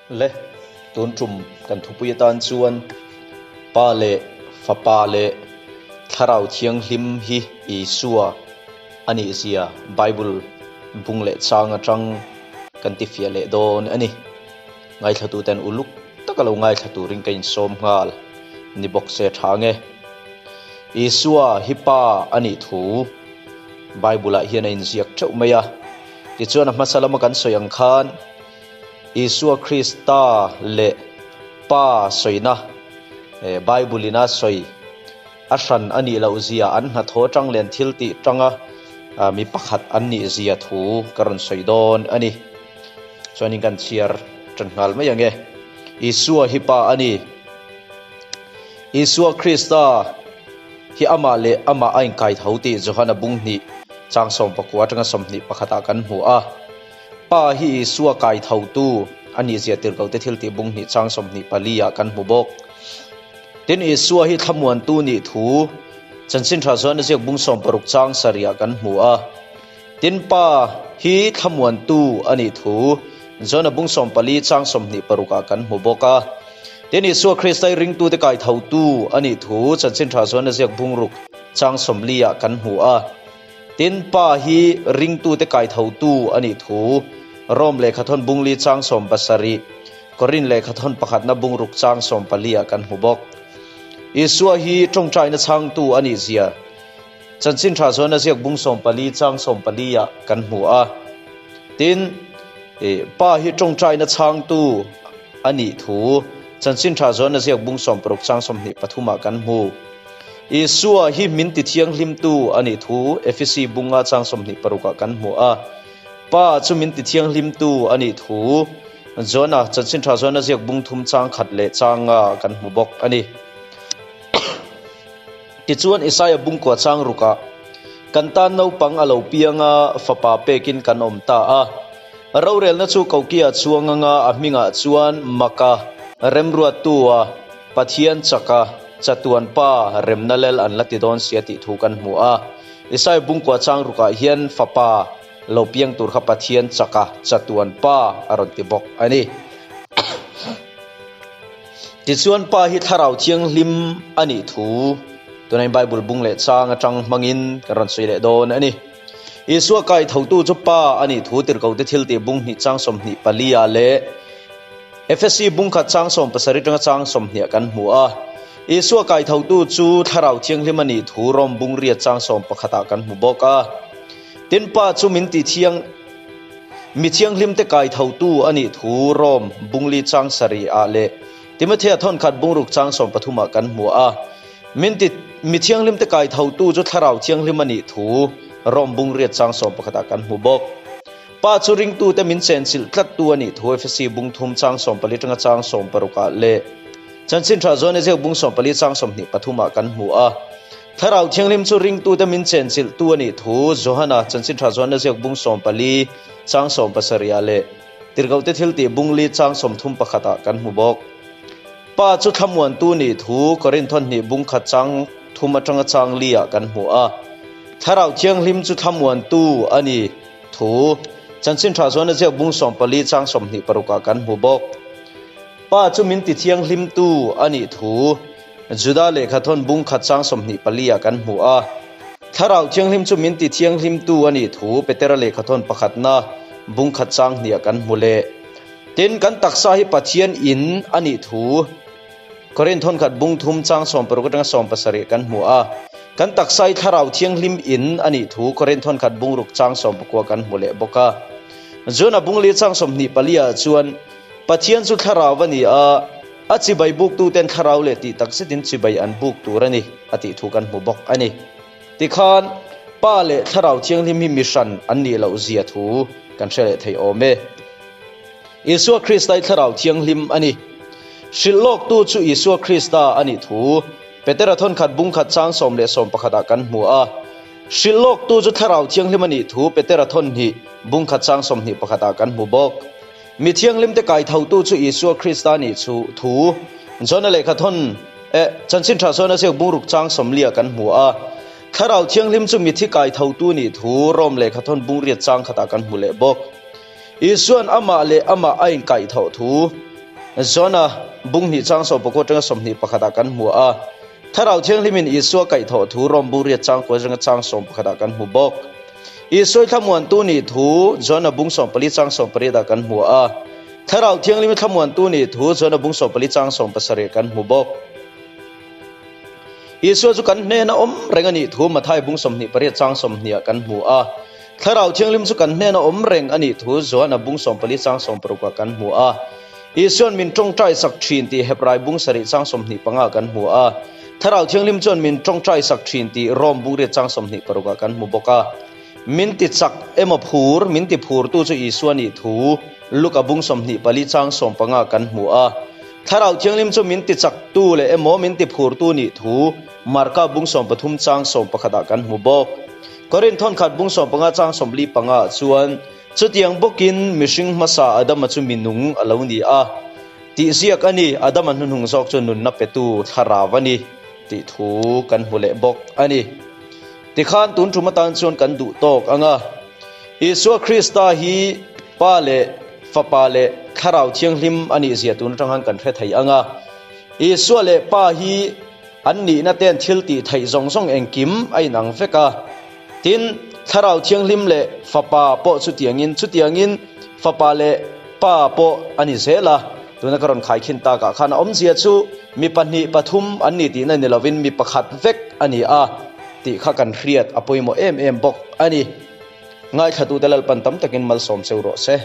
Le, tun tum kan thupui atan chuan Pa leh Fapa leh Thlarau Thianghlim hi Isua a nih zia Bible bung leh chang atang kan tifiah leh dawn a ni. Ngaithlatuten uluk taka lo ngaithla turin ka insawm nghal ni bawk se tha nge. Isua hi Pa a nih thu Bible ah hian a inziak teuh mai a. Tichuan a hmasa lama kan sawi ang khan Isua Krista leh Pa sawina Bible in a sawi a hran a nih loh zia an hnathawh atang leh an thil tih tanga mi pakhat an nih zia thu ka rawn sawi dawn a ni. Chuanin kan chhiar tan nghal mai ang e. Isua hi Pa a ni. Isua Krista hi amah leh amah a inkai tho tih Johana bung hnih chang 19 atanga 21 ah kan hmu a. Pa hi Isua kai thotu a nih zia tirhkohte thil tih bung hnih chang 24 ah kan hmu bawk. Tin, Isua hi thlamuantu nih thu Chanchin Tha Johana ziak bung 60 chang sarih ah kan hmu a. Tin, Pa hi thlamuantu a nih thu Johana bung 14 chang 26 ah kan hmu bawk a. Tin, Isua Krista hi ringtute kai thotu a nih thu Chanchin Tha Johana ziak bung ruk chang 40 ah kan hmu a. Tin, Pa hi ringtute kai thotu a nih thu Rom lehkhathawn bung li chang 17, Korin lehkhathawn pakhatna bung ruk chang 14 ah kan hmu bawk. Isua hi tawngtaina chhangtu a nih zia Chanchin Tha Johana ziak bung 14 chang 14 ah kan hmu a. Tin, Pa hi tawngtaina chhangtu a nih thu Chanchin Tha Johana ziak bung 16 chang 23 ah kan hmu. Isua hi min ti thianghlimtu a nih thu Efesi bunga chang 26 ah kan hmu a. Pa chu min ti thianghlimtu a nih thu Johana Chanchin Tha Johana ziak bung thum chang khat leh chang nga kan hmu bawk a ni. Tichuan Isaia bung kua chang rukah kan tan naupang a lo piang a, fapa pekin kan awm ta a. Rorelna chu kokia chuang anga a hmingah chuan Maka, Remruattua, Pathian chaka, Chatuan Pa, Remna Lel an la ti dawn sia tih thu kan hmu a. Isaia bung kua chang rukah hian fapa lo piang tur kha Pathian chaka, Chatuan Pa a rawn ti bawk a ni. Tichuan Pa hi Thlarau Thianghlim a nih thu tunah Bible bung leh chang atang hmangin kan rawn sawi leh dawn a ni. Isua kai thotu chu Pa a nih thu tirhkohte thil tih bung hnih chang 24 ah leh Efesi bung khat chang 17 atanga chang 20 ah kan hmu a. Isua kai thotu chu Thlarau Thianghlim a nih thu Rom bung riat chang 11 ah kan hmu bawk a. Tin Pa chu min ti thiang Mi thianghlimte kai thotu a nih thu Rom bung li chang sarih ah leh Timothea thawn khat bung ruk chang 13 ah kan hmu a. Min ti mi thianghlimte kai thotu chu Thlarau Thianghlim a nih thu Rom bung riat chang 11 ah kan hmu bawk. Pa chu ringtute min chenchilh tlattu a nih thu Efesi bung thum chang 14 atanga chang 16 ah leh Chanchin Tha Johana ziak bung 14 chang 23 ah kan hmu a. Thlarau Thianghlim chu ringtute min chenchilhtu a nih thu Johana Chanchin Tha Johana ziak bung 14 chang 17 ah leh Tirhkohte thil tih bung li chang 31 ah kan hmu bawk. Pa chu thlamuantu nih thu Korinth hnih bung khat chang thum atanga chang li ah kan hmu a. Thlarau Thianghlim chu thlamuantu a ni thu Chanchin Tha Johana ziak bung 14 chang 26 ah kan hmu bawk. Pa chu min ti thianghlimtu a nih thu Juda lehkhathawn bung khat chang 24 ah kan hmu a. Thlarau Thianghlim chu min ti thianghlimtu a nih thu Petera lehkhathawn pakhatna bung khat chang hnih ah kan hmu leh. Tin, kan taksa hi Pathian in a nih thu Korinth thawn khat bung thum chang 16 atanga 17 kan hmu a. Kan taksa hi Thlarau Thianghlim in a nih thu Korinth thawn khat bung ruk chang 19 kan hmu leh bawk a. Johna bung li chang 24 ah chuan Pathian chu thlarau a ni a, a chibai buktuten thlarau leh tih tak zetin chibai an buk tur a ni a tih thu kan hmu bawk a ni. Tikhan Pa leh Thlarau Thianghlim hi mi hran an nih loh zia thu kan hre leh thei awm e. Isua Krista hi Thlarau Thianghlim a ni. Hrilh lawktu chu Isua Krista a nih thu Petera thawn khat bung khat chang 10 leh 11 ah kan hmu a. Hrilh lawktu chu Thlarau Thianghlim a nih thu Petera thawn hnih bung khat chang 21 ah kan hmu bawk. Mi thianghlimte kai thotu chu Isua Krista nih chu thu Johna lehkhathawn Chanchin Tha Johana ziak bung ruk chang 40 ah kan hmu a. Thlarau Thianghlim chu mithi kai thotu nih thu Rom lehkhathawn bung riat chang khatah kan hmu leh bawk. Isuan amah leh amah a inkaih tho thu. Johana bung hnih chang 11 atanga 21 ah kan hmu a. Thlarau Thianghlimin Isua kaihthawh thu Rom bu riat chang kua atanga chang 11 ah kan hmu bawk. Isua thlamuantu nih thu Johana bung 14 chang 18 ah kan hmu a. Thlarau Thianghlim thlamuantu nih thu Johana bung 14 chang 17 kan hmu bawk. Isua chu kan hnena awm reng a nih thu Mathai bung 28 chang 20 ah kan hmu a. Thlarau Thianghlim chu kan hnena awm reng a nih thu Johana bung 14 chang 16 ah kan hmu a. Isuan min tawngtai sak thin tih Hebrai bung 7 chang 25 kan hmu a. Thlarau Thianghlim chuan min tawngtai sak thin tih Rom bung riat chang 26 ah kan hmu bawk a. Min ti chak emaw phur, min ti phurtu chu Isua nih thu Luka bung 24 chang 15 kan hmu a. Thlarau Thianghlim chu min ti chaktu leh emaw min ti phurtu nih thu Marka bung 13 chang 11 ah kan hmu bawk. Korinth thawnkhat bung 15 chang 45 ah chuan chutiang bawkin mihring hmasa Adama chu minung a lo ni a tih ziak a ni. Adama hnuhnung zawk chu nunna petu thlarau a ni tih thu kan hmu leh bawk a ni. Tikhan tun tum atan chuan kan duh tawk anga Isua Krista hi Pa leh Fapa leh Thlarau Thianghlim a nih zia tun atang khan kan hre thei anga Isua leh Pa hi an nihna ten thil tih theih zawng zawng engkim a inang vek a. Tin, Thlarau Thianghlim leh Fapa pawh chutiangin chutiangin Fapa leh Pa pawh a ni zel a. Tuna ka rawn khaikhin takah khan a awmzia chu mi pahnih pathum an ni tihna ni lovin mi pakhat vek a ni a tih kha kan hriat a pawimawh em em bawk a ni. Ngaithlatute Lalpan tam takin malsawm cheu rawh se.